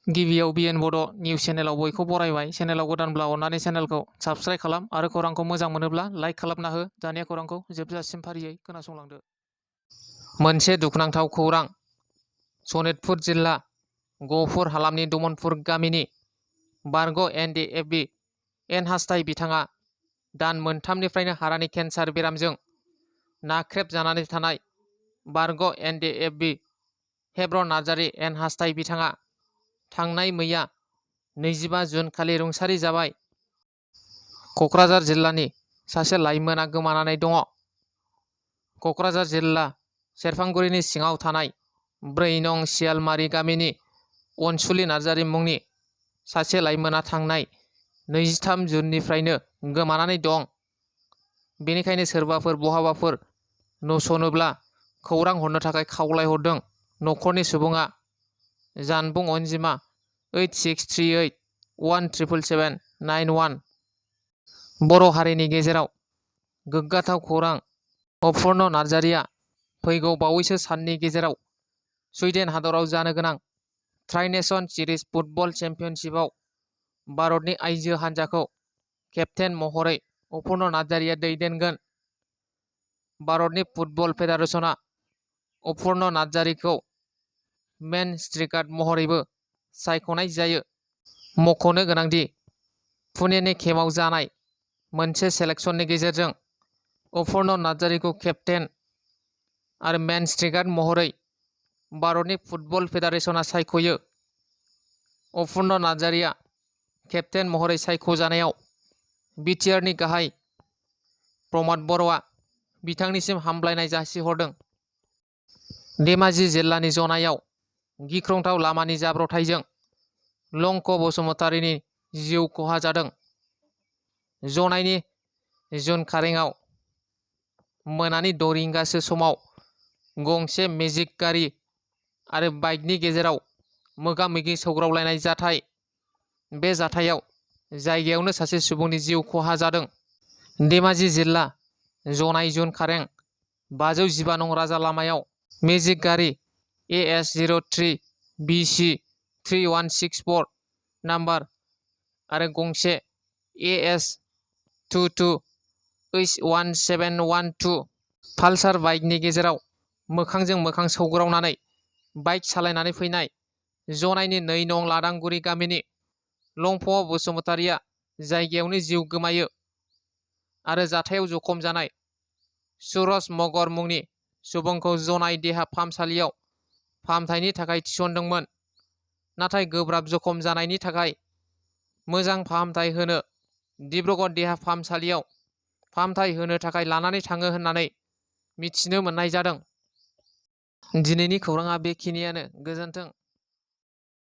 गिबियाव बिएन बड' निउस चेनेलाव बयखौ बरायबाय। चेनेलाव गोदानब्ला अननानै चेनेलखौ साबस्क्राइब खालाम आरो खौरांखौ मोजां मोनोब्ला लाइक खालामना हो। दानिया खौरांखौ जोबजासिम फारियै खोनासंलांदो। मोनसे दुखुनांथाव खौरां। सनितपुर जिल्ला गहपुर हालामनि दमनपुर गामिनि बारग' एनडिएफबि एन हास्थाय बिथाङा दान मोनथामनिफ्रायनो हारानि केन्सार बेरामजों नाख्रेबजानानै थानाय बारग' एनडिएफबि हेब्रन नार्जारि एन हास्थाय बिथाङा थांनाय मैया 25 जुन खालि रुंसारि जाबाय। क'क्राझार जिल्लानि सासे लाइमोना गोमानानै दङ। क'क्राझार जिल्ला सेरफांगुरिनि सिङाव थानाय 4 नं सियालमारि गामिनि अनसुलि नार्जारि मुंनि सासे लाइमोना थांनाय 23 जुननिफ्रायनो गोमानानै दं। बेनिखायनो सोरबाफोर बहाबाफोर नुसनोब्ला खौरां हरनो थाखाय खावलायहरदों। न'खरनि सुबुङा जानबुं अनजिमा 8638177791। बर' हारिनि गेजेराव गोग्गाथाव खौरां। अपुर्न नार्जारिया फैगौ बावैसो साननि गेजेराव सुइडेन हादराव जानो गोनां ट्राइ-नेशन सिरिज फुटबल चेम्पियनशिपआव भारतनि आइजो हान्जाखौ केप्तेन महरै अपुर्न नार्जारिया दैदेनगोन। भारतनि फुटबल फेडारेशनआ अपुर्न नार्जारिखौ मेन स्ट्राइकार महरैबो सायख'नाय जायो। मख'नो गोनांदि पुनेनि केम्पआव जानाय मोनसे सेलेक्शननि गेजेरजों अपुर्न नार्जारिखौ केप्तेन आरो मेन स्ट्राइकार महरै भारतनि फुटबल फेडारेशनआ सायख'यो। अपुर्न नार्जारिया केप्तेन महरै सायख'जानायाव बिटिआरनि गाहाय प्रमद बर'आ बिथांनिसिम हामलायनाय जासिहरदों। धेमाजि जिल्लानि जनायाव गिख्रंथाव लामानि जाब्रबथायजों लंक बसुमतारीनि जिउ खहा जादों। जनायनि जुनखारेंआव मोनानि 6 रिंगासो समाव गंसे मेजिक गारि आरो बाइकनि गेजेराव मोगा-मोगि सौग्रावलायनाय जाथाय। बे जाथायाव जायगायावनो सासे सुबुंनि जिउ खहा जादों। धेमाजि जिल्ला जनाय जुनखारें 515 नं राजा लामायाव मेजिक गारि AS03BC3164 नाम्बार आरो गंसे AS22H1712 पालसार बाइकनि गेजेराव मोखांजों मोखां सौग्रावनानै बाइक सालायनानै फैनाय जनायनि 2 नं लादांगुरि गामिनि लंफ' बसुमतारीया जायगायावनो जिउ गोमायो आरो जाथायाव जखम जानाय सुरज मगर मुंनि सुबुंखौ जनाय देहा फाहामसालियाव फाहामथायनि थाखाय थिसनदोंमोन। नाथाय गोब्राब जखम जानायनि थाखाय मोजां फाहामथाय होनो डिब्रुगड़ देहा फाहामसालियाव फाहामथाय होनो थाखाय लानानै थाङो होननानै मिथिनो मोननाय जादों। दिनैनि खौराङा बेखिनियानो। गोजोन्थों।